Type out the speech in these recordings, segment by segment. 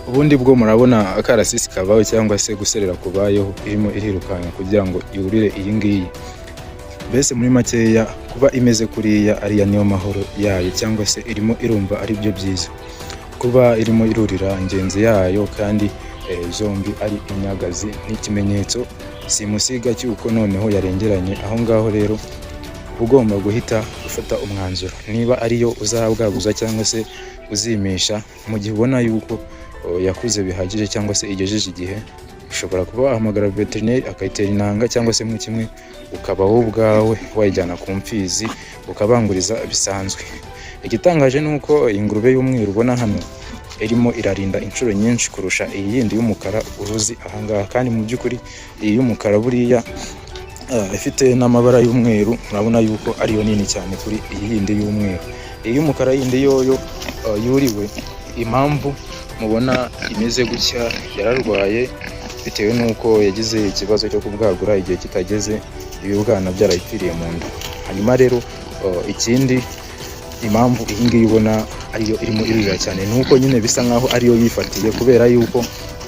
Ubundi bwo murabona akarasisi kabaho cyangwa se guserera kubayeho, irimo irirukanka kugira ngo yurire iyi ngiyi. Mbese muri makeya, kuba imeze kuriya ariya niyo mahoro yayo, cyangwa se irimo irumva ari byo byiza kuba irimo irurira ngenzi yayo, kandi zombi ari inyagazi. Ni ikimenyetso simusiga cy'uko noneho yarengeranye. Aho ngaho rero ugomba guhita ufata umwanzuro niba ariyo uzabwaguza cyangwa se uzimisha. Mu gihe ubona yuko yakuze bihagije cyangwa se igejeje igihe, ushobora kuba wahamagara veterineri akayitera intanga, cyangwa se mu kimwe ukaba wowe ubwawe wayijyana ku mfizi ukabanguriza bisanzwe. Igitangaje ni uko iyi ngurube y'umweru ubona hano irimo irarinda inshuro nyinshi kurusha iyi yindi y'umukara uruzi ahangaha. Kandi mu by'ukuri iyi y'umukara buriya ifite n'amabara y'umweru, murabona yuko ariyo nini cyane kuri iyi yindi y'umweru. Iyi y'umukara yindi yoyo yuriwe, impamvu mubona imeze gutya, yararwaye bitewe n'uko yagize ikibazo cyo kubwagura igihe kitageze, ibibwana byarayipfiriye mu nda. Hanyuma rero ikindi, impamvu iyi ngiyi ubona ariyo irimo irurira cyane ni uko nyine bisa nkaho ariyo yifatiye, kubera yuko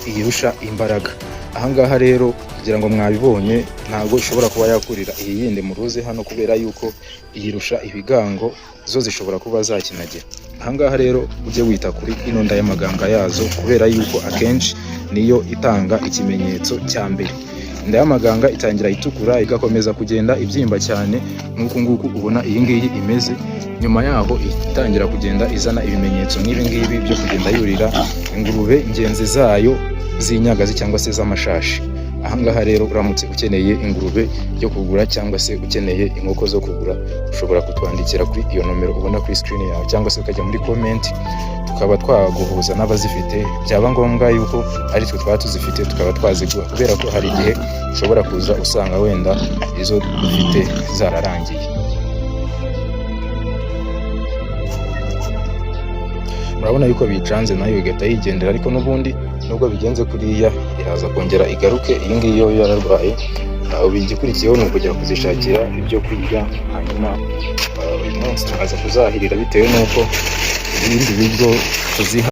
iyirusha imbaraga. Ahangaha rero kugira ngo mwabibonye, ntabwo ishobora kuba yakurira iyi yindi muruzi hano, kubera yuko iyirusha ibigango, zo zishobora kuba zakinagira. Ahangaha rero ujye wita kuri ino nda y'amaganga yazo, kubera yuko akenshi niyo itanga ikimenyetso cya mbere. Inda y'amaganga itangira itukura, igakomeza kugenda ibyimba cyane nk'uku nguku ubona iyi ngiyi imeze. Nyuma yaho itangira kugenda izana ibimenyetso nk'ibi ngibi byo kugenda yurira ingurube ngenzi zayo z'inyagazi cyangwa se z'amashashi. Ahangaha rero uramutse ukeneye ingurube yo kugura cyangwa se ukeneye inkoko zo kugura, ushobora kutwandikira kuri iyo nomero ubona kuri screen yawe, cyangwa se ukajya muri comment, tukaba twaguhuza n'abazifite. Byaba ngombwa yuko ari twe twaba tuzifite, tukaba twaziguha, kubera ko hari igihe ushobora kuza usanga wenda izo dufite zararangiye. Murabona yuko bicanze, nayo igahita yigendera. Ariko n'ubundi nubwo bigenze kuriya, iraza kongera igaruke. Iyi ngiyi yo yararwaye. Ubu igikurikiyeho ni ukujya kuzishakira ibyo kurya, hanyuma uyu munsi tukaza kuzahirira bitewe n'uko ibindi biryo tuziha.